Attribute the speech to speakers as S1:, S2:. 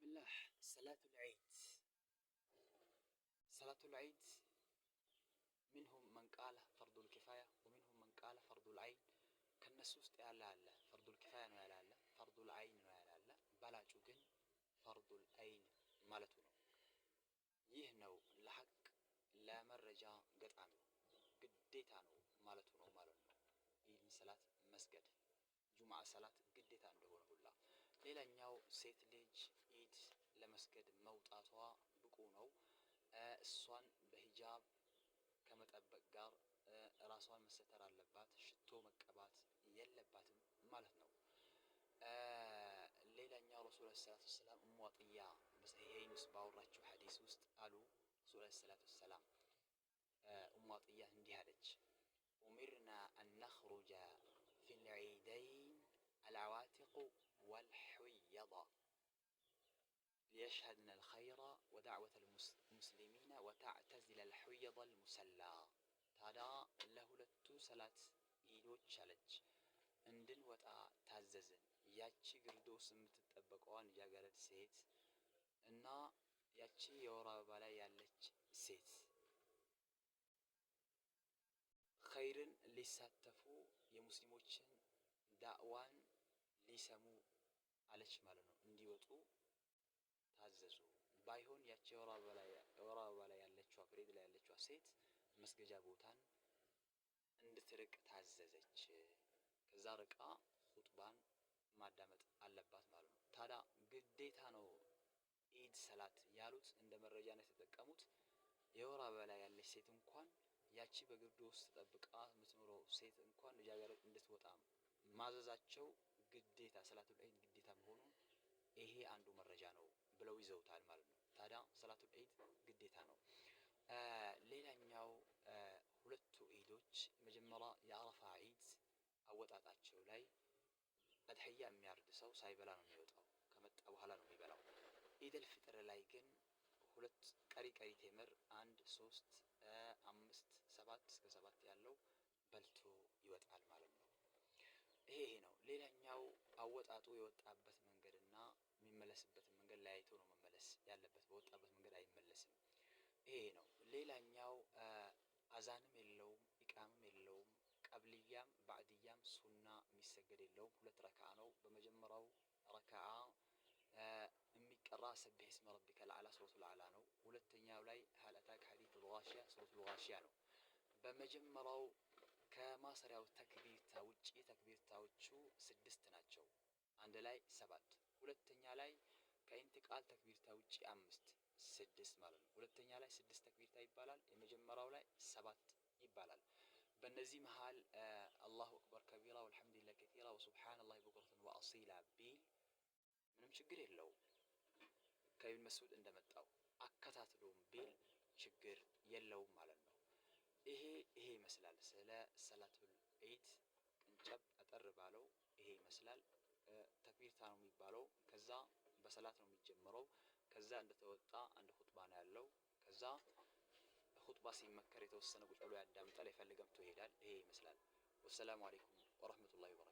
S1: ብስሚላህ፣ ሰላቱል ዒድ። ሰላቱል ዒድ منهم من قال فرض الكفاية ومنهم من قال فرض العين። ከነሱ ውስጥ ያለ አለ فرض الكفاية ነው ያለ አለ፣ فرض العين ነው ያለ አለ። በላጩ ግን فرض العين ማለቱ ነው። ይህ ነው ለሐቅ ለመረጃ ገጣሚ ግዴታ ነው ማለቱ ነው ማለት ነው። ይህን ሰላት መስገድ ጁምዓ ሰላት ግዴታ እንደሆነ ሁላ፣ ሌላኛው ሴት ልጅ ኢድ ለመስገድ መውጣቷ ብቁ ነው። እሷን በሂጃብ ከመጠበቅ ጋር ራሷን መሰተር አለባት። ሽቶ መቀባት የለባትም ማለት ነው። ሌላኛው ረሱል عليه الصلاة والسلام ኡሙ አጥያ በሰሂሐይን ውስጥ ባወራችው ሐዲስ ውስጥ አሉ፣ ረሱል عليه الصلاة والسلام ኡሙ አጥያ እንዲህ አለች፣ أمرنا أن نخرج في العيدين العواتق والحيض ليشهدن الخير ودعوة المسلمين وتعتزل الحيض المصلى። ታዲያ ለሁለቱ ሰላት ኢዶች አለች እንድንወጣ ታዘዝን። ያቺ ግርዶስ የምትጠበቀዋን ልጃገረድ ሴት እና ያቺ የወር አበባ ላይ ያለች ሴት ኸይርን ሊሳተፉ፣ የሙስሊሞችን ዳዕዋን ሊሰሙ አለች ማለት ነው። እንዲወጡ ታዘዙ። ባይሆን ያቺ የወር አበባ ላይ ያለችዋ፣ period ላይ ያለችዋ ሴት መስገጃ ቦታን እንድትርቅ ታዘዘች። ከዛ ርቃ ሁጥባን ማዳመጥ አለባት ማለት ነው። ታዲያ ግዴታ ነው ኢድ ሰላት ያሉት እንደ መረጃነት የተጠቀሙት የወር አበባ ላይ ያለች ሴት እንኳን፣ ያቺ በግርዶ ውስጥ ተጠብቃ የምትኖረው ሴት እንኳን ልጃገረድ እንድትወጣ ማዘዛቸው ግዴታ ሰላቱል ዒድ ግዴታ መሆኑን ይሄ አንዱ መረጃ ነው ብለው ይዘውታል ማለት ነው። ታዲያ ሰላቱል ዒድ ግዴታ ነው። ሌላኛው ሁለቱ ዒዶች፣ መጀመሪያ የአረፋ ዒድ አወጣጣቸው ላይ አድሕያ የሚያርድ ሰው ሳይበላ ነው የሚወጣው። ከመጣ በኋላ ነው የሚበላው። ኢደል ፍጥር ላይ ግን ሁለት ቀሪ ቀሪ ቴምር አንድ፣ ሶስት፣ አምስት፣ ሰባት፣ እስከ ሰባት ያለው በልቶ ይወጣል ማለት ነው። ይሄ ይሄ ነው። ሌላኛው አወጣጡ የወጣበት መንገድና የሚመለስበትን መንገድ ለያይቶ ነው መመለስ ያለበት። በወጣበት መንገድ አይመለስም። ይሄ ነው። ሌላኛው አዛንም የለውም፣ ኢቃምም የለውም፣ ቀብልያም ባዕድያም ሱና የሚሰገድ የለውም። ሁለት ረክዓ ነው። በመጀመሪያው ረክዓ የሚቀራ سبح اسم ربك الأعلى ሱረቱል አዕላ ነው። ሁለተኛው ላይ هل أتاك حديث الغاشية ሱረቱል ጋሺያ ነው። በመጀመሪያው ከማሰሪያው ተክቢርታ ውጪ ተክቢርታዎቹ ስድስት ናቸው። አንድ ላይ ሰባት። ሁለተኛ ላይ ከኢንቲቃል ተክቢርታ ውጪ አምስት፣ ስድስት ማለት ነው። ሁለተኛ ላይ ስድስት ተክቢርታ ይባላል። የመጀመሪያው ላይ ሰባት ይባላል። በእነዚህ መሃል الله أكبر كبيرا والحمد لله كثيرا وسبحان الله بكرة وأصيلا ቢል ምንም ችግር የለውም። ከኢብን መስዑድ እንደመጣው አከታትሎም ቢል ችግር የለውም ማለት ነው። ይሄ ይሄ ይመስላል ስለ ሰላቱል ዒድ ቅንጨብ አጠር ባለው ይሄ ይመስላል። ተክቢርታ ነው የሚባለው። ከዛ በሰላት ነው የሚጀምረው። ከዛ እንደተወጣ አንድ ሁጥባ ነው ያለው። ከዛ ሁጥባ ሲመከር የተወሰነ ቁጭ ብሎ ያዳምጣል። የፈለገ ገብቶ ይሄዳል። ይሄ ይመስላል። والسلام عليكم ورحمة الله وبركاته።